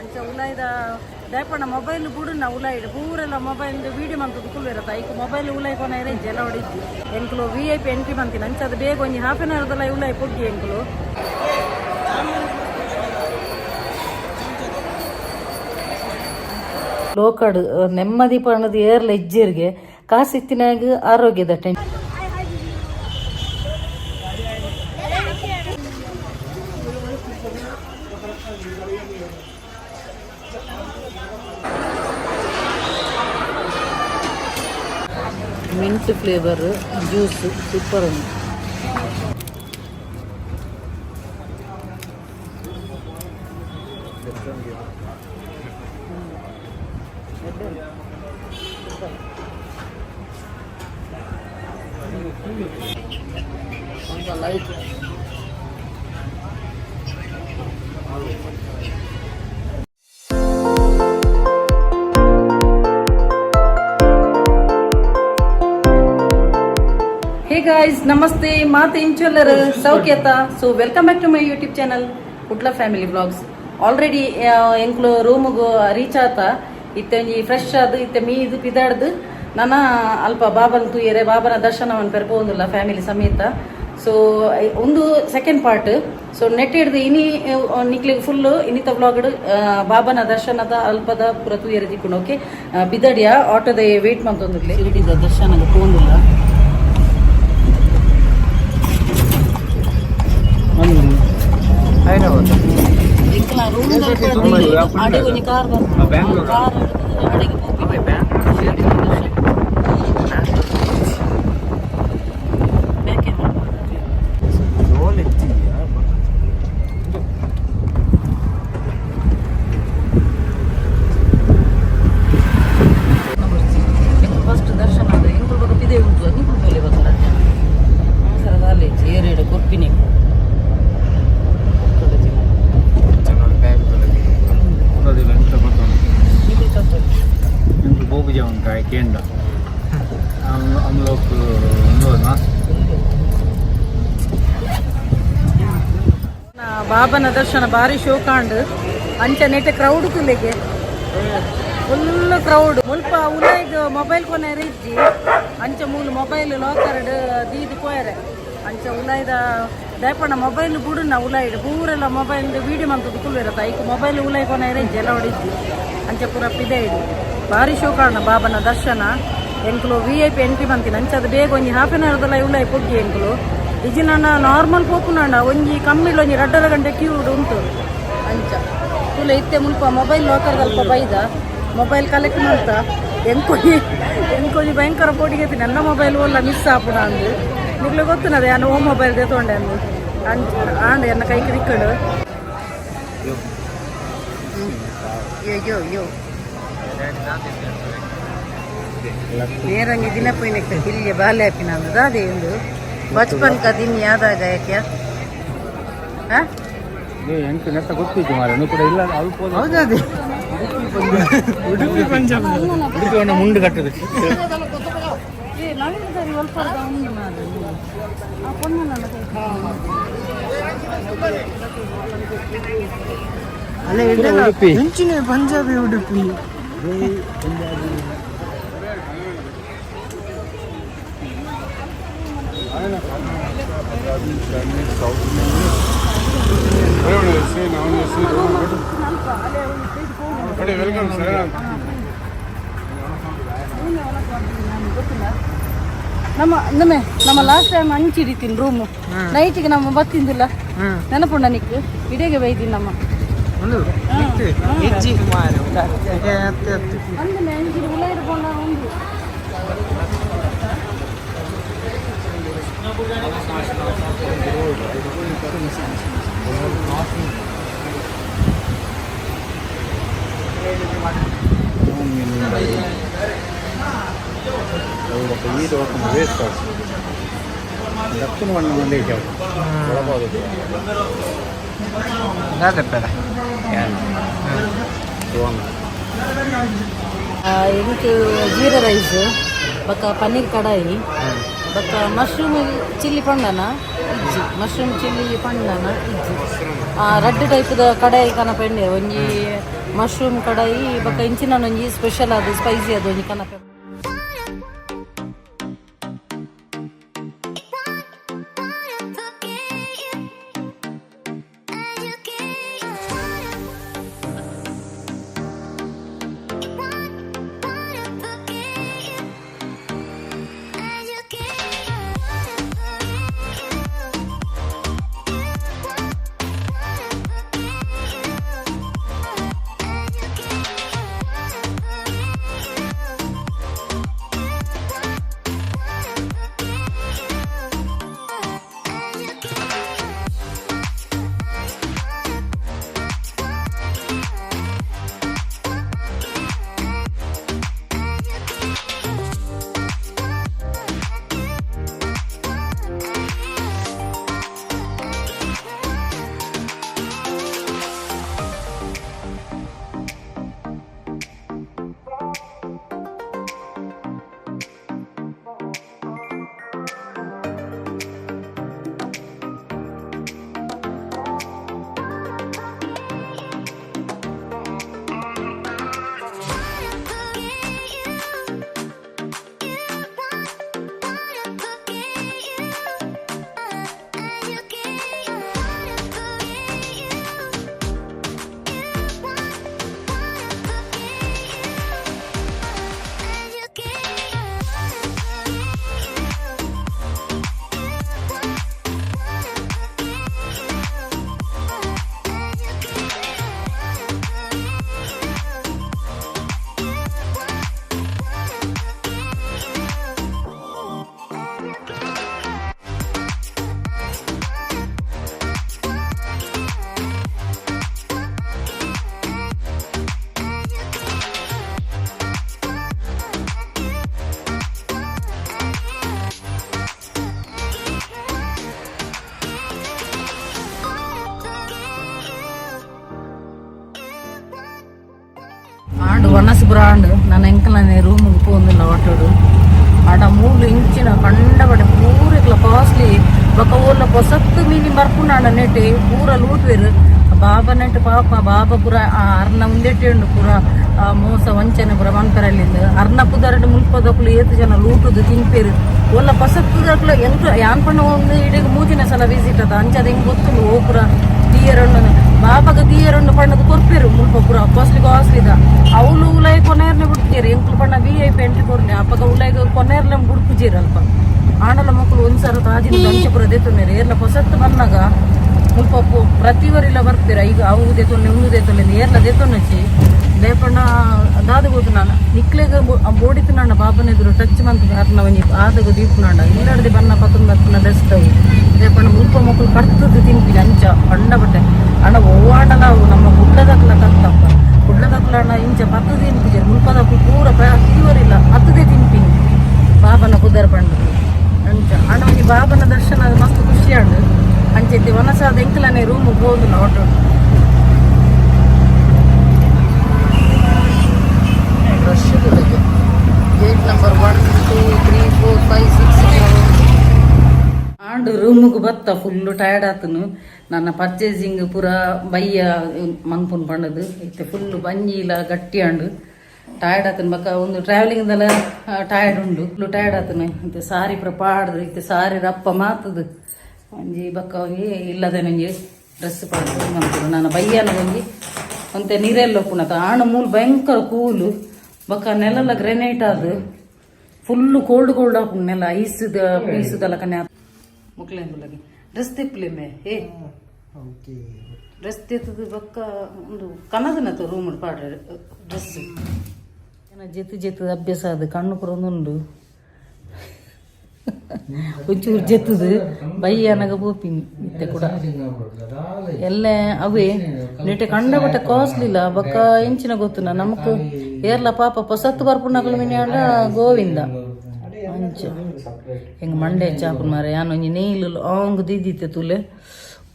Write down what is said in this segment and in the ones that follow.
ಅಂಚ ಉಲಾಯ್ದ ದಾಯಪಂಡ mobile ಬುಡುನ ಉಲಾಯ್ಡ್ ಪೂರೆಲ್ಲ mobile video ಮಂತುದು ಕುಲ್ವೆರತ ಐಕ್ mobile ಉಲಾಯ್ ಕೊನೈರೆ ಇಜ್ಜಿ ಎಲ್ಲ ಇಜ್ಜಿ. ಎಂಕುಲು ವಿಐಪಿ ಎಂಟ್ರಿ ಮಂತಿನ ಅಂಚ ಅದು ಬೇಗ ಒಂಜಿ ಹಾಫ್ ಆನ್ ಅವರ್ ದಲ ಉಲಾಯ್ ಪೊಗ್ಗಿ ಎಂಕುಲು. ಲೋಕಡ್ ನೆಮ್ಮದಿ ಪಣದು ಏರ್ಲ ಇಜ್ಜಿರ್ಗೆ ಕಾಸಿತ್ತಿನಾಗ ಆರೋಗ್ಯದ ten. Mint flavour juice super ಉಂಟು. ಹೇ ಗಾಯ್ಸ್, ನಮಸ್ತೆ. ಮಾತೆ ಇಂಚೊಲ್ಲರ್ ಸೌಖ್ಯತ? So welcome back to my YouTube channel, Kudla family vlogs. Already ಎಂಕ್ಲು ರೂಮುಗು ರೀಚ್ ಆತ. ಇತ್ತೆ ಒಂಜಿ ಫ್ರೆಶ್ ಆದ್ ಇತ್ತೆ ಮೀದು ಪಿದಾಡ್ದು ನನ ಅಲ್ಪ ಬಾಬನ್ ತೂಯೆರೆ, ಬಾಬನ ದರ್ಶನವನ್ನು ಪೆರ್ಪೋಂದುಲ್ಲ ಫ್ಯಾಮಿಲಿ ಸಮೇತ. ಸೊ ಒಂದು ಸೆಕೆಂಡ್ ಪಾರ್ಟ್. ಸೊ ನೆಟ್ ಹಿಡ್ದು ಇನಿ ನಿಕ್ಲಿಗೆ ಫುಲ್ ಇನ್ನಿತ ವ್ಲಾಗ್ ಬಾಬನ ದರ್ಶನದ ಅಲ್ಪದ ಪೂರ ತೂಯೆರೆ ತಿಕ್ಕೊಂಡು. Okay, ಬಿದಡಿಯ ಆಟೋದ wait ಮಂತೊಂದುಲ್ಲೆ. ಶಿರಡಿದ ದರ್ಶನ ಪೋಂದುಲ್ಲ. ಎಂಕಲ ರೂಮ್ ಅಡೆ ಒಂಜಿ ಕಾರ್ ಬಂತು, ಕಾರ್ ಅಡೆಗೆ ಪೋಪಿ. ಬ್ಯಾಕ್. ಫಸ್ಟ್ ದರ್ಶನ ಆದ ಎಂಕುಲು ಬೊಕ ಪಿದೆ ಉಂಟು. ನಿಕುಲು ತೋಲೆ ಬೊಕ ಅವಸರ ದಾಲೆ ಏರೇಡು ಕೊರ್ಪಿನಿ. ನಿಕುಲು ತಪ್ಪು. ಬೋಬುಜ ಉಂಟು ಕೇಂದ್ರ हम लोग ना. ಬಾಬನ ದರ್ಶನ ಬಾರಿ ಶೋಕಾಂಡ್. ಅಂಚ ನೆಟೆ ಕ್ರೌಡ್ ತುಲೆಗೆ, ಫುಲ್ ಕ್ರೌಡ್. ಮುಲ್ಪ ಉಲೈಗ್ ಮೊಬೈಲ್ ಕೊನೆರೆ ಇಜ್ಜಿ. ಅಂಚ ಮೂಲು ಮೊಬೈಲ್ ಲಾಕರ್ಡ್ ದೀದ್ ಪೋಯರೆ. ಅಂಚ ಉಲಾಯ್ದ ದಾಯಪಂಡ ಮೊಬೈಲ್ ಬುಡುನ ಉಲಾಯ್ಡ್ ಪೂರೆಲ್ಲ ಮೊಬೈಲ್ ವೀಡಿಯೋ ಮಂತುದು ಕುಲ್ವೆರತ ಐಕ್ ಮೊಬೈಲ್ ಉಲಾಯ್ ಕೊನೆರೆ ಇಜ್ಜಿ, ಎಲ್ಲ ಇಜ್ಜಿ. ಅಂಚ ಪೂರ ಪಿದೆ ಇಡು. ಬಾರಿ ಶೋಕಾಂಡ್ ಬಾಬನ ದರ್ಶನ. ಎಂಕುಲು ವಿಐಪಿ ಎಂಟ್ರಿ ಮಂತಿನ ಅಂಚ ಅದು ಬೇಗ ಒಂಜಿ ಹಾಫ್ ಆನ್ ಅವರ್ ದಲ ಉಲಾಯ್ ಪೊಗ್ಗಿ ಎಂಕುಲು. ಇಜ್ಜಿ ನನ್ನ ನಾರ್ಮಲ್ ಪೋಪುನಾಂಡ ಒಂಜಿ ಕಮ್ಮಿಲ್ ಒಂಜಿ 2.5 ಗಂಟೆ ಕ್ಯೂ ಉಂಟು. ಅಂಚ ತುಲೆ ಇತ್ತೆ ಮುಲ್ಪ ಮೊಬೈಲ್ ಲಾಕರ್ ಅಲ್ಪ ಬೈದ ಮೊಬೈಲ್ ಕಲೆಕ್ಟ್ ಮಾಡ್ತ. ಎಂಕೊಂಜಿ ಎಂಕೊಂಜಿ ಭಯಂಕರ ಪೋಡಿಗೆ, ನನ್ನ ಮೊಬೈಲ್ ಓಲ್ಲ ಮಿಸ್ ಆಪುಣ ಅಂದು. ನಿಗ್ಲು ಗೊತ್ತುನದೆ ಯಾನು ಓ ಮೊಬೈಲ್ ತೊಂಡೆ ಅಂದು. ಅಂಚ ಆಂಡ ಎನ್ನ ಕೈಗೆ ದಿಕ್ಕಡು. ಯೋ ಯೋ, ನೇರಂಗಿ ದಿನ ಪೋಯಿನೆಕ್ ಇಲ್ಲಿ ಬಾಲೆ ಹಾಪಿನ ದಾದೆ ಇಂದು बचपन का दिन याद आ गया क्या? हाँ? ಎಂಕ್ ನೆತ್ತ ಗೊತ್ತಿತ್ತು ಮಾರೆ ಕೂಡ ಇಲ್ಲ ಅದು. ಹೌದದೇ. ಉಡುಪಿ ಪಂಜಾಬ್, ಉಡುಪಿ ಒಣ ಮುಂಡು ಕಟ್ಟದು. ಏ ನವೀನ್ ಸರಿ ಒಲ್ಪರ್ದ ಉಂಡು ಮಾರ್ರೆ. ಆ ಪೊಣ್ಣನ. ಉಡುಪಿ. ಮುಂಚಿನ ಪಂಜಾಬಿ ಉಡುಪಿ. Welcome sir. ನಮ್ಮ ನಮ್ಮೆ ನಮ್ಮ ಲಾಸ್ಟ್ ಟೈಮ್ ಅಂಚಿ ಹಿಡಿತೀನಿ ರೂಮು ನೈಟಿಗೆ ನಮ್ಮ ಬತ್ತಿಂದಿಲ್ಲ, ನೆನಪುಂಡ ನಿಕ್? ಇಡೀಗೆ ಬೈದಿನಿ ನಮ್ಮ. ಇಜ್ಜಿ. ಅಂದನೆ ಅಂಚಿ ಉಲಾಯ್ಡ್ ಪೋಂಡ ಉಂಡು. ವೇಸ್ಟ್ ದಕ್ಷಿಣ ಬಣ್ಣ ಒಂದೇ. ಒಳಬೋದು. ದಾದಪ್ಪದ. ಎಂಕ್ ಜೀರಾ ರೈಸ್ ಬೊಕ್ಕ ಪನ್ನೀರ್ ಕಡಾಯಿ ಬೊಕ್ಕ ಮಶ್ರೂಮ್ ಚಿಲ್ಲಿ ಪಂಡನ ಇಜ್ಜಿ, ಮಶ್ರೂಮ್ ಚಿಲ್ಲಿ ಪಂಡನ ಇಜ್ಜಿ. ರಡ್ಡ್ ಟೈಪ್ದ ಕಡಾಯಿ ಕನ ಪೆಂಡೆ ಒಂಜಿ. ಮಶ್ರೂಮ್ ಕಡಾಯಿ ಬೊಕ್ಕ ಇಂಚಿನ ಒಂಜಿ ಸ್ಪೆಷಲ್ ಅದು ಸ್ಪೈಸಿ ಅದು ಒಂಜಿ ಕನಪೆ. ಆಂಡ್ ವನಸ್ ಬ್ರಾಂಡ್ ನನ್ನ ಎಂಕಲನೆ ರೂಮ್ಗೆ ಪೋಂದಿಲ್ಲ ಆಟೋಡು. ಆಡ ಮೂಲು ಇಂಚಿನ ಕಂಡಬಡೆ ಪೂರೆಕ್ಲ ಕಾಸ್ಟ್ಲಿ. ಬೊಕ ಓಲ್ಲ ಪೊಸತ್ತು ಮೀನಿ ಬರ್ಪುಂಡಾಂಡ ನೆಟ್ ಪೂರ ಲೂಟ್ವೆರ್. ಬಾಬಾ ನೆಟ್ ಪಾಪ ಬಾಬಾ ಪೂರ ಅರ್ನ ಉಂದೆಟ್ಟೆ ಉಂಡು ಪೂರ ಮೋಸ ವಂಚನೆ ಪೂರ ಮನ್ಪೆರಲ್ಲಿಂದ. ಅರ್ನ ಪುದರಡು ಮುಲ್ಪದಕುಲು ಏತ್ ಜನ ಲೂಟುದು ತಿನ್ಪೇರು. ಓಲ್ಲ ಪೊಸತ್ತುದಕ್ಲು ಎಂತ ಯಾನ್ ಪಂಡ ಒಂದು ಇಡೀ ಮೂಜಿನ ಸಲ ವಿಸಿಟ್ ಅದ ಅಂಚದ ಹಿಂಗ್ ಗೊತ್ತುಂಡು. ಓ ಪೂರ ತೀಯರಣ್ಣು ಬಾಬಾಗ ತೀಯರಣ್ಣು ಪಣ್ಣದು ಕೊರ್ಪೇರು ಮುಲ್ಪ ಪೂರ ಕಾಸ್ಟ್ಲಿ ಕಾಸ್ಟ್ಲಿದ. ಅವ್ಲು ಉಲಾಯಿ ಕೊನೆರ್ನೆ ಬಿಡ್ತೀರಿ. ಎಂಕ್ಲು ಪಣ್ಣ ವಿ I P entry ಕೊರ್ನೆ ಅಪ್ಪಗ ಉಲಾಯಿಗ ಕೊನೆರ್ಲೆ ಬುಡ್ಪುಜೀರ್ ಅಲ್ಪ. ಆಂಡಲ ಮಕ್ಕಳು ಒಂದ್ಸಲ ತಾಜಿನ ಅಂಚೆ ಪೂರ ದೇತೊನ್ನೇರು. ಏರ್ಲ ಪೊಸತ್ತು ಬಂದಾಗ ಮುಲ್ಪ ಪ್ರತಿ ವರಿಲ ಬರ್ತೀರ. ಈಗ ಅವು ದೇತೊನ್ನೆ ಉಂದು ದೇತೊನ್ನೆ ಏರ್ಲ ದೇತೊನ್ನಚ್ಚಿ ದೇಪಣ್ಣ ದಾದ ಗೊತ್ತು. ನಾನು ನಿಕ್ಲೆಗ ಬೋಡಿತು ನನ್ನ ಬಾಬನ ಎದುರು ಟಚ್ ಮಂತ್ ಅರ್ನ ಒಂಜಿ ಆದಗ ದೀಪುನಾಂಡ ಇಲ್ಲಡದೆ ಬನ್ನ ಪತ್ತೊಂದು ಬರ್ಪುನ ಬೆಸ್ಟ್ ಅವು. ದೇಪಣ್ಣ ಮುಲ್ಪ ಮಕ್ಕಳು ಕರ್ತದ್ದು ತಿನ್ಪಿನ ಅಂಚ ಪಂಡ ಬಟ್ಟೆ ಅಣ್ಣ ಒವ್ವಾಂಡಲ ಅವು ನಮ್ಮ ಗುಡ್ಡದಕ್ಲ ಕತ್ತಪ್ಪ ಕುಡ್ಲದಕ್ಲ ಅಣ್ಣ ಇಂಚ ಪತ್ತು ತಿನ್ಪಿಜರು. ಮುಲ್ಪದಕ್ಲು ಪೂರ ತೀವರಿಲ್ಲ ಹತ್ತದೇ ತಿನ್ಪಿನಿ ಬಾಬನ ಕುದರ್ ಪಂಡದು ಅಂಚ. ಅಣ್ಣ ಒಂಜಿ ಬಾಬನ ದರ್ಶನ ಅದು ಮಸ್ತ್ ಖುಷಿ ಅಂಡು. ಅಂಚೆತ್ತಿ ವನಸಾದ ಎಂಕಲನೆ ರೂಮ್ ಹೋಗುದಿಲ್ಲ auto. Rush. Gate number 1 2 3 4 5 6. And ರೂಮಿಗೆ ಬತ್ತ ಫುಲ್ಲು ಟಯರ್ಡ್ ಆತನು. ನನ್ನ ಪರ್ಚೇಸಿಂಗ್ ಪೂರ ಬಯ್ಯ ಮನ್ಪುನ್ ಪಂಡದು ಇತ್ತೆ ಫುಲ್ಲು ಬಂಜಿಲ ಗಟ್ಟಿ ಆಂಡು ಟಯರ್ಡ್ ಆತನು. ಬಕ್ಕ ಒಂದು ಟ್ರಾವೆಲಿಂಗ್ ದಲ ಟಯರ್ಡ್ ಉಂಡು, ಫುಲ್ಲು ಟಯರ್ಡ್ ಆತನು. ಇತ್ತೆ ಸಾರಿ ಪೂರ ಪಾಡ್ದು ಇತ್ತೆ ಸಾರಿ ರಪ್ಪ ಮಾತದು ಒಂಜಿ ಬಕ್ಕ ಒಂಜಿ ಇಲ್ಲದೆ ಒಂಜಿ ಡ್ರೆಸ್ ಪಾಡ್ದು ಮನ್ಪುನು. ನನ್ನ ಬಯ್ಯನ ಒಂಜಿ ಒಂತೆ ನೀರೆಲ್ಲ ಉಪ್ಪುನತ ಆಣ ಮೂಲು ಭಯಂಕರ ಕೂಲು. ಬಕ್ಕ ನೆಲಲ್ಲ ಗ್ರೆನೈಟ್ ಅದು ಫುಲ್ಲು ಕೋಲ್ಡ್ ಕೋಲ್ಡ್ ಆಪುಂಡು ನೆಲ ಐಸ್ದ ಪೀಸುದಲ್ಲ ಕನ್ಯಾ ಮುಕ್ಲೇಂದುಲಗೆ ಡ್ರೆಸ್ ತೆಪ್ಪಲೆ ಮೇ ಏ ಡ್ರೆಸ್ ತೆತ್ತದು ಬೊಕ್ಕ ಒಂದು ಕನದನತ ರೂಮ್ ಪಾಡ್ರೆ ಡ್ರೆಸ್. ಜೆತ್ತು ಜೆತ್ತು ಅಭ್ಯಾಸ ಅದು ಕಣ್ಣು ಪೂರ ಉಂಡು ಒಂಚೂರು ಜೆತ್ತದು ಬಯ್ಯನಗ ಪೋಪಿನಿ ಇತ್ತೆ ಕೂಡ ಎಲ್ಲ ಅವೇ ನೆಟೆ ಕಂಡಬಟ್ಟೆ ಕಾಸ್ಟ್ಲಿಲ್ಲ. ಬೊಕ್ಕ ಎಂಚಿನ ಗೊತ್ತುನ ನಮಕ್ ಏರ್ಲ ಪಾಪ ಪೊಸತ್ತು ಬರ್ಪುನಕುಲು ಮಿನಿಯಾಂಡ ಗೋವಿಂದ ಅಂಚ ಹೆಂಗ್ ಮಂಡೆ ಚಾಪುನ್ ಮಾರೆ. ಯಾನ್ ಒಂಜಿ ನೇಲ್ ಲಾಂಗ್ ದೀದಿತ್ತೆ ತುಲೆ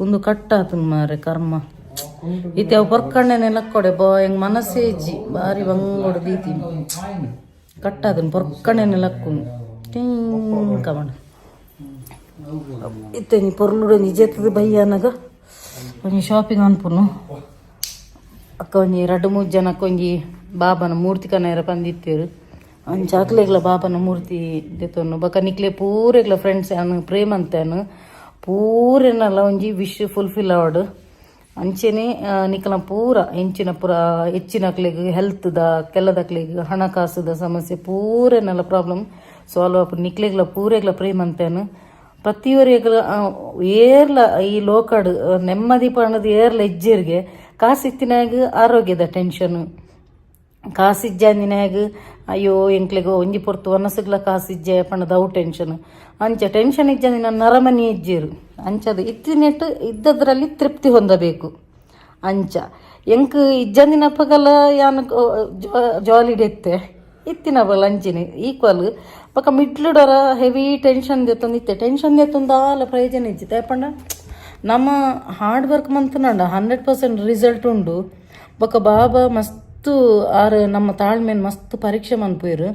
ಒಂದು ಕಟ್ಟಾತುನ್ ಮಾರೆ ಕರ್ಮ. ಇತ್ತೆ ಅವು ಪೊರ್ಕಣ್ಣನೆ ಲಕ್ಕೊಡೆ ಬಾ ಹೆಂಗ್ ಮನಸ್ಸೇ ಇಜ್ಜಿ ಬಾರಿ ಬಂಗೋಡು ದೀತೀನಿ ಕಟ್ಟಾತನ್ ಪೊರ್ಕಣ್ಣನೆ ಲಕ್ಕುನು ಟಿಂಗ್ ಕಮಣ. ಇತ್ತೆ ಒಂಜಿ ಪೊರ್ಲುಡು ಒಂಜಿ ಜೆತ್ತದು ಬಯ್ಯನಗ ಒಂಜಿ ಶಾಪಿಂಗ್ ಅನ್ಪುನು. ಅಕ್ಕ ಒಂಜಿ ರಡ್ಡ್ ಮೂಜಿ ಜನಕ್ಕೆ ಒಂಜಿ ಬಾಬನ ಮೂರ್ತಿ ಕನಯರ ಪಂದಿತ್ತೇರು. ಅಂಚ ಅಕ್ಲೆಗ್ಲ ಬಾಬನ ಮೂರ್ತಿ ದೆತೊನ್ನು. ಬೊಕ ನಿಕ್ಲೆ ಪೂರೆಗ್ಲ ಫ್ರೆಂಡ್ಸ್ ಯಾನ್ ಪ್ರೇಮಂತೇನು ಪೂರೆನಲ ಒಂಜಿ ವಿಶ್ ಫುಲ್ಫಿಲ್ ಆವಡ್. ಅಂಚೆನೆ ನಿಕಲ ಪೂರ ಎಂಚಿನ ಪೂರ ಹೆಚ್ಚಿನಕ್ಲೆಗ್ ಹೆಲ್ತ್ದ, ಕೆಲದಕ್ಲೆಗ್ ಹಣಕಾಸುದ ಸಮಸ್ಯೆ ಪೂರೆನಲ ಪ್ರಾಬ್ಲಮ್ ಸಾಲ್ವ್ ಆಪುಂಡು. ನಿಕ್ಲೆಗ್ಲ ಪೂರೆಗ್ಲ ಪ್ರೇಮಂತೇನು ಪ್ರತಿಯೊರಿಗ್ಲ ಏರ್ಲ ಈ ಲೋಕಡ್ ನೆಮ್ಮದಿ ಪಂಡದು ಏರ್ಲ ಇಜ್ಜೆರ್ಗೆ. ಕಾಸಿತ್ತಿನಾಗ ಆರೋಗ್ಯದ ಟೆನ್ಷನ್, ಕಾಸಿಜ್ಜಾಂದಿನಾಗ ಅಯ್ಯೋ ಎಂಕ್ಲೆಗ್ ಒಂಜಿ ಪೊರ್ತು ವನಸುಗ್ಲ ಕಾಸಿಜ್ಜೆ ಪಂಡದು ಅವು ಟೆನ್ಷನ್. ಅಂಚ ಟೆನ್ಷನ್ ಇಜ್ಜಂದಿನ ನರಮನಿ ಇಜ್ಜೇರು. ಅಂಚದ ಇತ್ತಿನೆಟ್ಟು ಇದ್ದದ್ರಲ್ಲಿ ತೃಪ್ತಿ ಹೊಂದಬೇಕು. ಅಂಚ ಎಂಕ್ ಇಜ್ಜಂದಿನಪ್ಪಗಲ ಯಾನ್ ಜಾಲಿಡ್ ಇತ್ತೆ, ಇತ್ತಿನಪಗಲ ಅಂಚಿನ ಈಕ್ವಲ್. ಬೊಕ ಮಿಡ್ಲುಡೊರ ಹೆವಿ ಟೆನ್ಷನ್ ದೆತ್ತೊಂದಿತ್ತೆ. ಟೆನ್ಷನ್ ದೆತ್ತೊಂದು ದಾಲ ಪ್ರಯೋಜನ ಇಜ್ಜಿ. ದಾಯೆ ನಮ್ಮ ಹಾರ್ಡ್ ವರ್ಕ್ ಮಂತುಂಡ 100% ರಿಸಲ್ಟ್ ಉಂಡು. ಬೊಕ ಬಾಬಾ ಮಸ್ತ್ ಆರ್ ನಮ್ಮ ತಾಳ್ಮೆನ್ ಮಸ್ತ್ ಪರೀಕ್ಷೆ ಮನ್ಪುವೆರ್.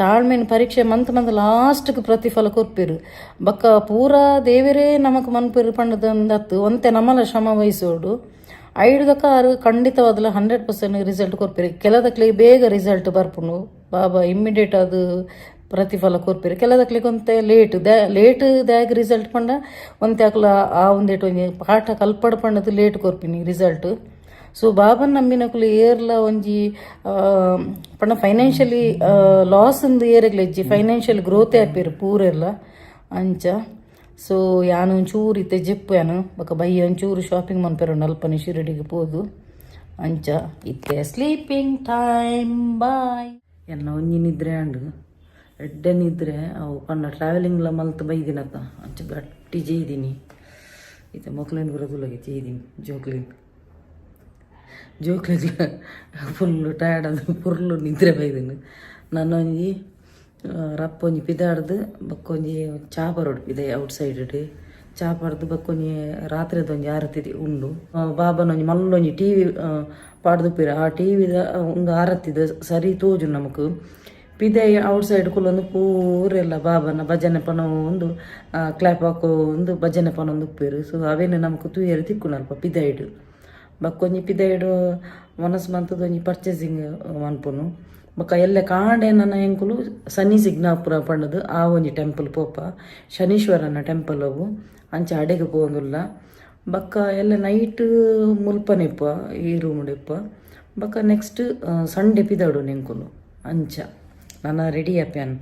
ತಾಳ್ಮೆನ್ ಪರೀಕ್ಷೆ ಮಂತ್ ಮಂತ್ ಲಾಸ್ಟ್ಗೆ ಪ್ರತಿಫಲ ಕೊರ್ಪೆರ್. ಬೊಕ ಪೂರಾ ದೇವರೇ ನಮಕ್ ಮನ್ಪುವೆರ್ ಪಂಡದಂದತ್ತು, ಒಂತೆ ನಮಲ ಶ್ರಮ ವಹಿಸೋಡು. ಐಡ್ದಕ ಆರು ಖಂಡಿತವಾದಲ 100% ರಿಸಲ್ಟ್ ಕೊರ್ಪೆರ್. ಕೆಲದಕ್ಲೆಗ್ ಬೇಗ ರಿಸಲ್ಟ್ ಬರ್ಪುಂಡು, ಬಾಬಾ ಇಮ್ಮಿಡಿಯೇಟ್ ಅದು ಪ್ರತಿಫಲ ಕೊರ್ಪೆರ್. ಕೆಲದಕ್ಲೆಗ್ ಒಂತೆ ಲೇಟ್ ಲೇಟ್ ದಾಗ್ ರಿಸಲ್ಟ್ ಪಂಡ ಒಂತೆ ಅಕ್ಲ ಆ ಒಂದೇಟ್ ಒಂಜಿ ಪಾಠ ಕಲ್ಪಡ್ ಪಂಡದು ಲೇಟ್ ಕೊರ್ಪಿನಿ ರಿಸಲ್ಟ್. ಸೊ ಬಾಬನ್ ನಂಬಿನಕುಲು ಏರ್ಲ ಒಂಜಿ ಪಂಡ ಫೈನಾನ್ಷಿಯಲಿ ಲಾಸ್ ಇಂದು ಏರೆಗ್ಲ ಇಜ್ಜಿ, ಫೈನಾನ್ಷಿಯಲ್ ಗ್ರೋತ್ ಆಪೆರ್ ಪೂರೆಲ್ಲ ಅಂಚ. ಸೊ ಯಾನ್ ಒಂಚೂರು ಇತ್ತೆ ಜೆಪ್ಪು ಯಾನು, ಬೊಕ ಬಯ್ಯ ಒಂಚೂರು ಶಾಪಿಂಗ್ ಮನ್ಪೆರುಂಡು ಅಲ್ಪನೆ ಶಿರಡಿಗೆ ಪೋದು. ಅಂಚ ಇತ್ತೆ ಸ್ಲೀಪಿಂಗ್ ಟೈಮ್, ಬಾಯ್. ಎನ್ನ ಒಂಜಿ ನಿದ್ರೆ ಆಂಡ್, ಎಡ್ಡೆ ನಿದ್ರೆ. ಅವು ಪಂಡ ಟ್ರಾವೆಲಿಂಗ್ಲ ಮಲ್ತ್ ಬೈದಿನತ್ತ, ಅಂಚ ಗಟ್ಟಿ ಜೈದಿನಿ. ಇತ್ತೆ ಮೊಕ್ಲೆನ್ ಪೂರ ತೂಲಗೆ ಜೈದಿನಿ. ಜೋಕ್ಲಿನ್ ಜೋಕ್ಲೆಗ್ಲ ಫುಲ್ಲು ಟಯರ್ಡ್ ಆದ್ ಪೊರ್ಲು ನಿದ್ರೆ ಬೈದಿನಿ. ನಾನೊಂಜಿ ರಪ್ಪ ಒಂಜಿ ಪಿದಾಡ್ದು ಬೊಕ್ಕೊಂಜಿ ಚಾ ಪರೊಡು ಪಿದಯಿ ಔಟ್ ಸೈಡ್ ಚಾ ಪರ್ದು ಬೊಕ್ಕೊಂಜಿ ರಾತ್ರಿದ ಒಂಜಿ ಆರತಿ ಉಂಡು. ಬಾಬನ ಒಂಜಿ ಮಲ್ಲೊಂಜಿ ಟಿವಿ ಪಾಡ್ದುಪ್ಪೆರ್. ಆ ಟಿವಿದ ಉಂದು ಆರತಿದ ಸರಿ ತೋಜು ನಮಕ್. ಪಿದಯಿ ಔಟ್ ಸೈಡ್ ಕುಲ್ಲೊಂದು ಪೂರೆಲ್ಲ ಬಾಬನ ಭಜನೆ ಪನೊಂದು, ಕ್ಲಾಪ್ ಹಾಕೊಂದು ಭಜನೆ ಪನೊಂದು ಉಪ್ಪೆರ್. ಸೊ ಅವೇನೆ ನಮಕ್ ತೂಯೆರೆ ತಿಕ್ಕುಂಡು ಅಲ್ಪ ಪಿದಯಿಡ್. ಬೊಕ್ಕೊಂಜಿ ಪಿದಯಿಡ್ ವನಸ್ ಮಂತುದು ಒಂಜಿ ಪರ್ಚೇಸಿಂಗ್ ಮನ್ಪುನು. ಬೊಕ ಎಲ್ಲೆ ಕಾಂಡೆ ನನ ಎಂಕುಲು ಸನಿ ಸಿಗ್ನಾಪುರ ಪಂಡುದು ಆ ಒಂಜಿ ಟೆಂಪಲ್ ಪೋಪ. ಶನೀಶ್ವರನ ಟೆಂಪಲ್ ಅವು, ಅಂಚ ಅಡೆಗೆ ಪೋವೊಂದುಲ್ಲ. ಬೊಕ್ಕ ಎಲ್ಲೆ ನೈಟ್ ಮುಲ್ಪನೆ ಇಪ್ಪ, ಈ ರೂಮ್ ಇಪ್ಪ. ಬೊಕ್ಕ ನೆಕ್ಸ್ಟ್ ಸಂಡೆ ಪಿದಾಡು ಎಂಕುಲು. ಅಂಚ ನನ ರೆಡಿ ಆಪ್ಯಾನ್.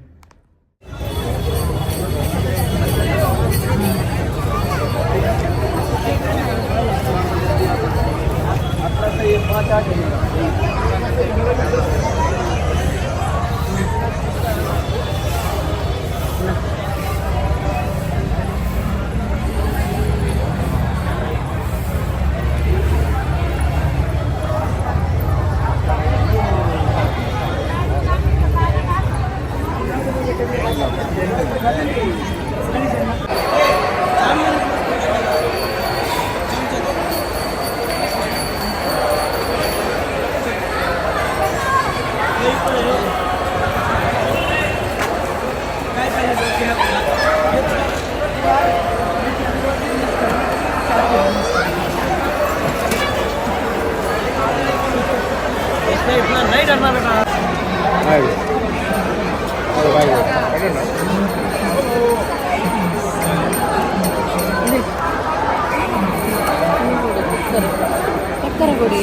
ಸಕ್ಕರೆ ಕೊಡಿ.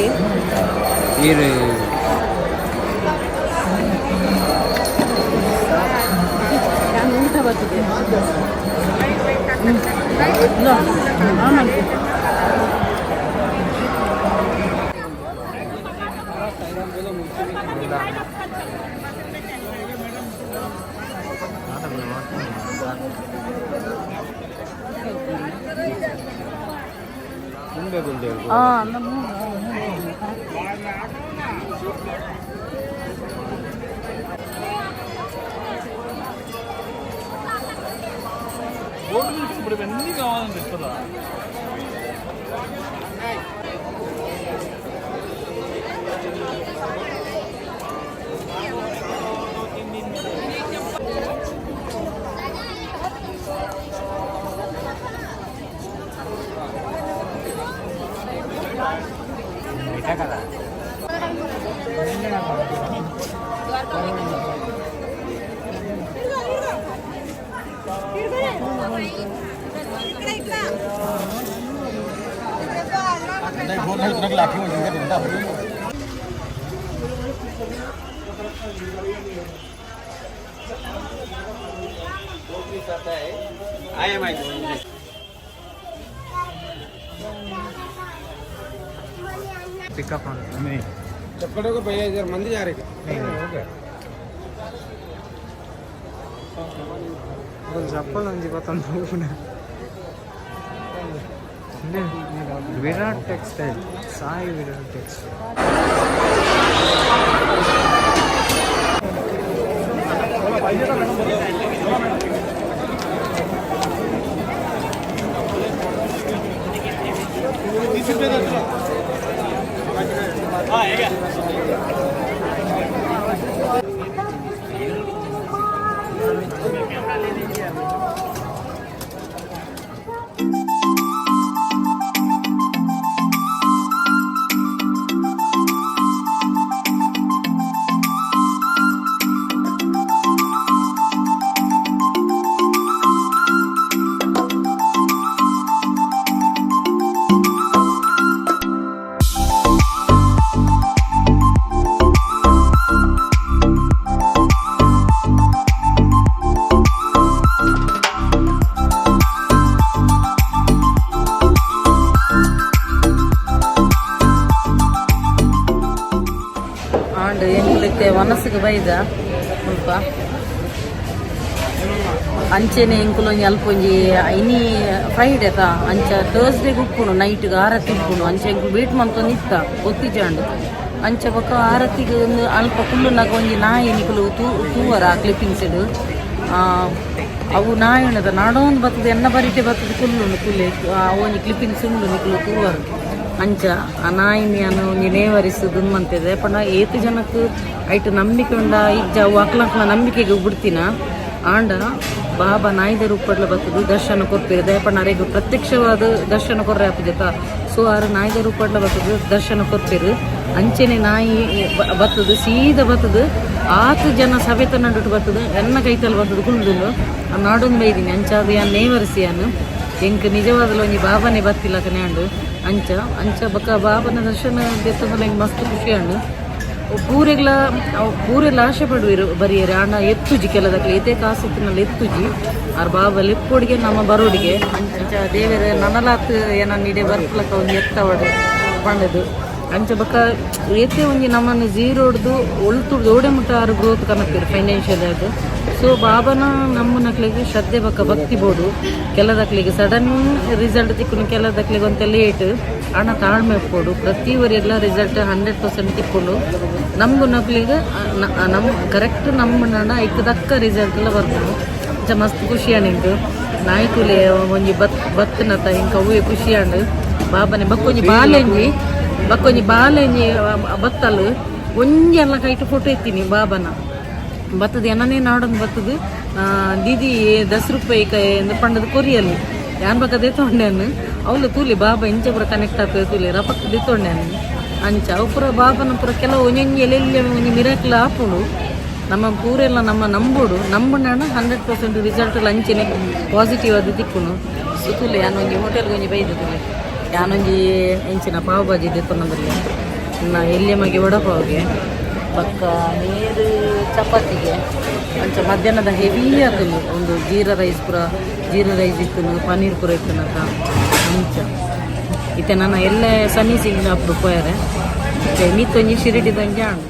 ನೀರು. ನಾನು ಊಟ ಬರ್ತಿದ್ದೆ. ಆಮೇಲೆ ఇప్పుడు ఇవన్నీ కావాలని చెప్తుందా? కదా. पिकअप नहीं चक्कर भैया इधर मंदिर जा रहे नहीं हो गया ಚಪ್ಪಲ್ ಒಂಜಿ ಪತ್ತೊಂದು ಹೋಗುಣ. Virat textile, Sai Virat textile. ಆಂಡ್ ಎಂಕ್ಲಿತ್ತೆ ವನಸ್ಸಿಗೆ ಬೈದ ಮುಲ್ಪ. ಅಂಚೆನೆ ಎಂಕುಲು ಒಂಜಿ ಅಲ್ಪ ಒಂಜಿ ಇನಿ ಫ್ರೈಡೆ ತಾ, ಅಂಚ ಥರ್ಸ್ಡೇಗೆ ಉಪ್ಪುಂಡು ನೈಟ್ಗೆ ಆರತಿ ಉಪ್ಪುಂಡು. ಅಂಚ ಎಂಕುಲು ವೇಟ್ ಮಂತೊಂದು ಇತ್ತ ಗೊತ್ತಿಜಾಂಡ್. ಅಂಚ ಬೊಕ್ಕ ಆರತಿಗೆ ಒಂದು ಅಲ್ಪ ಕುಲ್ಲುನಾಗ ಒಂಜಿ ನಾಯಿ ನಿಕುಲು ತೂವರ ಕ್ಲಿಪ್ಪಿಂಗ್ಸ್. ಅವು ನಾಯಿ ಉಂಡದ ನಾಡೊಂದು ಬರ್ತದೆ, ಎನ್ನ ಬರಿಟೆ ಬರ್ತದೆ, ಕುಲ್ಲುಂಡು ಕುಲ್ಲೆ. ಆ ಒಂಜಿ ಕ್ಲಿಪ್ಪಿಂಗ್ಸ್ ಉಂಡು, ನಿಕುಲು ತೂವರು. ಅಂಚ ಆ ನಾಯಿನಿ ಅನು ಒಂಜಿ ನೇವರಿಸು ದುಮ್ಮಂತಿದೆ ಪಂಡ ಏತ್ ಜನಕ್ಕೆ ಐಟ್ ನಂಬಿಕೆ ಉಂಡ ಇಜ್ಜ, ಅವು ಅಕ್ಲ ನಂಬಿಕೆಗೆ ಬಿಡ್ತೀನ. ಆಂಡ ಬಾಬಾ ನಾಯಿದ ರೂಪಡ್ಲ ಬರ್ತದೆ ದರ್ಶನ ಕೊರ್ಪೇರು. ದಯಪಂಡ ಅರೆಗ್ ಪ್ರತ್ಯಕ್ಷವಾದ ದರ್ಶನ ಕೊರ್ರೆ ಆಪುಜತ. ಸೊ ಆರು ನಾಯಿದ ರೂಪಡ್ಲ ಬರ್ತದೆ ದರ್ಶನ ಕೊರ್ಪೇರು. ಅಂಚೆನೆ ನಾಯಿ ಬರ್ತದೆ, ಸೀದಾ ಬರ್ತದೆ, ಆತು ಜನ ಸಭೆತ ನಡುಟು ಬರ್ತದೆ, ಎನ್ನ ಕೈತಲ್ ಬರ್ತದೆ ಕುಲ್ದುಂಡು. ಆ ನಾಡೊಂದು ಬೈದಿನಿ. ಅಂಚ ಅದು ಯಾನ್ ನೇವರಿಸಿ ಯಾನ್ ಎಂಕ್ ನಿಜವಾದಲ ಒಂಜಿ ಬಾಬಾನೇ ಬತ್ತಿಲ್ಲ ಕನ್ಯಾಂಡು. ಅಂಚ ಅಂಚ ಬೊಕ ಬಾಬನ ದರ್ಶನ ದೆತ್ತೊಂದು ಎಂಕ್ ಮಸ್ತ್ ಖುಷಿ ಆಂಡ್. ಪೂರೆಗ್ಲ ಅವು ಪೂರೆಲ್ಲ ಆಶೆ ಪಡುವೆರು ಬರಿಯರೆ. ಆಂಡ ಎತ್ತುಜಿ, ಕೆಲದಕ್ಲೆ ಏತೆ ಕಾಸು ಇತ್ತಿನಲ್ಲಿ ಎತ್ತುಜಿ. ಆರ್ ಬಾಬಾ ಲೆಪ್ಪೊಡಿಗೆ ನಮ್ಮ ಬರೋಡಿಗೆ. ಅಂಚ ದೇವೆರ್ ನನಲಾತ್ ಏನನ್ನ ಇಡೆ ಬರ್ಪುಲಕ ಒಂಜಿ ಎತ್ತವಡು ಪಂಡದು. ಅಂಚ ಬೊಕ ಏತೆ ಒಂಜಿ ನಮ್ಮನ್ನು ಜೀರೋಡ್ದು ಒಲ್ತುಡ್ದು ಓಡೆ ಮುಟ್ಟ ಆರು ಗ್ರೋತ್ ಕನಪೆರ್ ಫೈನಾನ್ಷಿಯಲ್ ಆದ್. ಸೊ ಬಾಬನ ನಮ್ಮನಕ್ಲೆಗ್ ಶ್ರದ್ಧೆ ಬೊಕ ಭಕ್ತಿ ಬೋಡು. ಕೆಲದಕ್ಲೆಗ್ ಸಡನ್ ರಿಸಲ್ಟ್ ತಿಕ್ಕುನು, ಕೆಲದಕ್ಲೆಗ್ ಒಂತೆ ಲೇಟ್. ಆಂಡ ತಾಳ್ಮೆ ಉಪ್ಪೊಡು. ಪ್ರತಿ ಒರಿಯಗ್ಲ ರಿಸಲ್ಟ್ 100% ತಿಕ್ಕುಂಡು. ನಮ್ಗುನಕ್ಲೆಗ್ ನಮ್ ಕರೆಕ್ಟ್ ನಮ್ಮನ ಐಕ್ ದಕ್ಕ ರಿಸಲ್ಟ್ ಎಲ್ಲ ಬರ್ಪುಂಡು. ಅಂಚ ಮಸ್ತ್ ಖುಷಿ ಆಂಡ್ ಎಂಕ್. ನಾಯಿ ತೂಲೆ ಒಂಜಿ ಬತ್ ಬತ್ತನತ ಎಂಕ್ ಅವ್ವೇ ಖುಷಿ ಆಂಡ್ ಬಾಬನೆ. ಬೊಕ್ಕೊಂಜಿ ಬಾಲೆಂಜಿ, ಬೊಕ್ಕೊಂಜಿ ಬಾಲೆಂಜಿ ಬತ್ತಲ್ ಒಂಜಿ ಅಲ್ಲ ಕೈಟ್ ಫೋಟೋ ಎತ್ತೀನಿ ಬಾಬನ. ಬತ್ತದ ಎನ್ನನೇ ನಾಡೊಂದು ಬತ್ತದು. ದೀದಿ, 10 ರೂಪಾಯಿ ಕೈ ಪಂಡದ ಕೊರಿಯಲ್ಲಿ ಯಾನ್ ಬಕ್ಕ ದೆತ್ತೊಂಡೆನ್. ಅವ್ಲು ತೂಲಿ, ಬಾಬಾ ಇಂಚ ಪೂರ ಕನೆಕ್ಟ್ ಆಪೆ ತೂಲಿ, ರಪಕ್ ದೆತ್ತೊಂಡೆನ್. ಅಂಚ ಅವು ಪೂರ ಬಾಬನ ಪೂರ ಕೆಲವು ಒಂಜೊಂಜಿ ಎಲ್ಲೆಲ್ಲಿ ಒಂಜಿ ಮಿರಾಕ್ಲ್ ಆಪುಂಡು. ನಮ್ಮ ಪೂರೆಲ್ಲ ನಮ್ಮ ನಂಬೋಡು. ನಂಬುಂಡಾಂಡ 100% ರಿಸಲ್ಟ್ ಅಂಚೆನೆ ಪಾಸಿಟಿವ್ ಅದು ತಿಕ್ಕುನು. ಸೊ ತೂಲೆ, ಯಾನ್ ಒಂಜಿ ಹೋಟೆಲ್ಗೆ ಒಂಜಿ ಬೈದ ತೂಲೆ. ಯಾನೊಂಜಿ ಎಂಚಿನ ಪಾವ್ ಭಾಜಿ ದೆತ್ತೊಂದುಲ್ಲೆ, ನಾ ಎಲ್ಯ ಮಗೆ ವಡಪಾವ್ಗೆ, ಬೊಕ್ಕ ನೀರು ಚಪಾತಿಗೆ. ಅಂಚ ಮಧ್ಯಾಹ್ನದ ಹೆವಿ ಆತುಂಡು. ಒಂದು ಜೀರಾ ರೈಸ್ ಪೂರ, ಜೀರಾ ರೈಸ್ ಇತ್ತುನು, ಪನ್ನೀರ್ ಪೂರ ಇತ್ತುನಕ. ಅಂಚ ಇತ್ತೆ ನನ್ನ ಎಲ್ಲ ಸನ್ನಿ ಸಿಂಗ್ ಅಪ್ಪು ಪೋಯರೆ ಮಿತ್ತೊಂಜಿ ಶಿರಿಡಿದೊಂಜಿ ಆಂಡ್.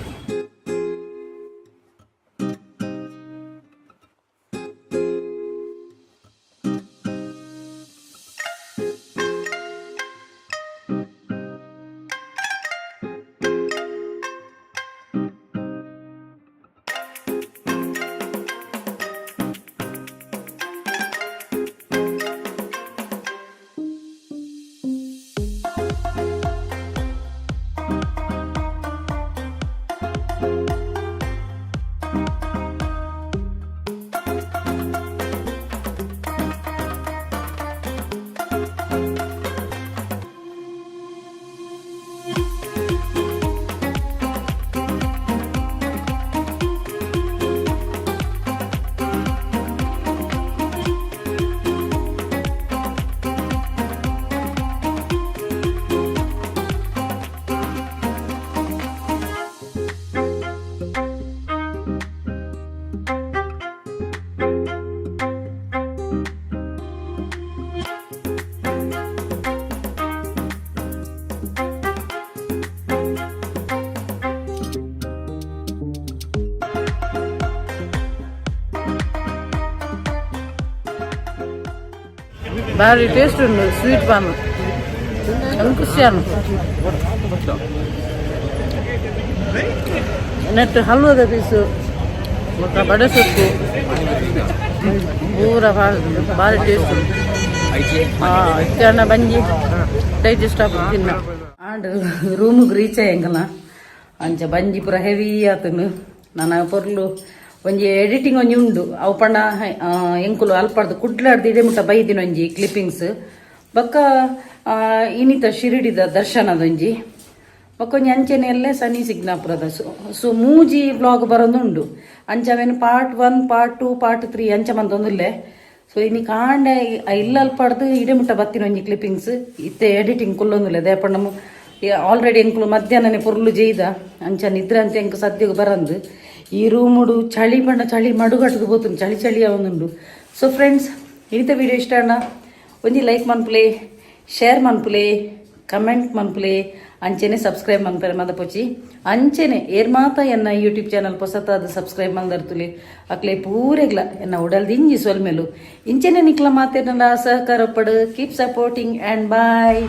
ಬಾರಿ ಟೇಸ್ಟ್ ಉಂಡು ಸ್ವೀಟ್ ಪಾನ್. ಅದು ಖುಷಿಯಾನು. ನೆಟ್ ಹಲ್ವದ ಪೀಸು ಬೊಕ್ಕ ಬಡೆ ಸೊಪ್ಪು ಪೂರ ಭಾರಿ ಟೇಸ್ಟ್ ಉಂಡು. ಇತ್ತಣ್ಣ ಬಂಜಿ ಡೈಜೆಸ್ಟ್ ಆಪುಂಡು ತಿನ್ನ. ಆಂಡ್ ರೂಮುಗ್ ರೀಚ್ ಆಯಂಗಲ. ಅಂಚ ಬಂಜಿ ಪೂರ ಹೆವಿ ಆತುಂಡು. ನನ ಪೊರ್ಲು ಒಂಜಿ ಎಡಿಟಿಂಗ್ ಒಂಜಿ ಉಂಡು. ಅವು ಪಂಡ ಎಂಕುಲು ಅಲ್ಪಡ್ದು ಕುಡ್ಲಾಡ್ದು ಇಡೆ ಮುಟ್ಟ ಬೈದಿನ ಒಂಜಿ ಕ್ಲಿಪ್ಪಿಂಗ್ಸ್, ಬೊಕ್ಕ ಇನಿತ ಶಿರಡಿದ ದರ್ಶನದೊಂಜಿ, ಬೊಕ್ಕ ಒಂಜಿ ಅಂಚೆನೆ ಎಲ್ಲೆ ಸನಿ ಸಿಗ್ನಾಪುರದ. ಸೊ ಸೊ ಮೂಜಿ ವ್ಲಾಗ್ ಬರೋದುಂಡು. ಅಂಚ ಅವೇನು ಪಾರ್ಟ್ 1, ಪಾರ್ಟ್ 2, ಪಾರ್ಟ್ 3 ಅಂಚ ಮಂತೊಂದುಲ್ಲೆ. ಸೊ ಇನಿ ಕಾಂಡೆ ಇಲ್ಲ ಅಲ್ಪಡ್ದು ಇಡೆ ಮುಟ್ಟ ಬತ್ತಿನ ಒಂಜಿ ಕ್ಲಿಪ್ಪಿಂಗ್ಸ್ ಇತ್ತೆ ಎಡಿಟಿಂಗ್ ಕುಲ್ಲೊಂದುಲ್ಲೆ. ದೇಪಣ್ಣ ಆಲ್ರೆಡಿ ಎಂಕುಲು ಮಧ್ಯಾಹ್ನನೆ ಪೊರ್ಲು ಜೈದ. ಅಂಚ ನಿದ್ರೆ ಅಂತ ಎಂಕು ಸದ್ಯಗ್ ಬರಂದು. ಈ ರೂಮುಡು ಚಳಿ ಪಂಡ ಚಳಿ ಮಡುಗಟ್ಟದು ಪೋತುಂಡು, ಚಳಿ ಚಳಿ ಆವೊಂದುಂಡು. ಸೊ ಫ್ರೆಂಡ್ಸ್, ಇನಿತ ವಿಡಿಯೋ ಇಷ್ಟ ಅಣ್ಣ ಒಂಜಿ ಲೈಕ್ ಮನ್ಪುಲೆ, ಶೇರ್ ಮನ್ಪುಲೆ, ಕಮೆಂಟ್ ಮನ್ಪುಲೆ, ಅಂಚೆನೆ ಸಬ್ಸ್ಕ್ರೈಬ್ ಮನ್ಪರೆ ಮದಪೊಚಿ. ಅಂಚೆನೆ ಏರ್ ಮಾತ ಎನ್ನ ಯೂಟ್ಯೂಬ್ ಚಾನಲ್ ಪೊಸತಾದ ಸಬ್ಸ್ಕ್ರೈಬ್ ಮಲ್ದರ್ತುಲಿ, ಅಕ್ಲೆ ಪೂರೆಗ್ಲ ಎನ್ನ ಉಡಲ್ ದಿಂಜಿ ಸೊಲ್ಮೆಲು. ಇಂಚೆನೆ ನಿಕ್ಲ ಮಾತೇನಲ್ಲ ಸಹಕಾರ ಪಡು. Keep supporting and bye.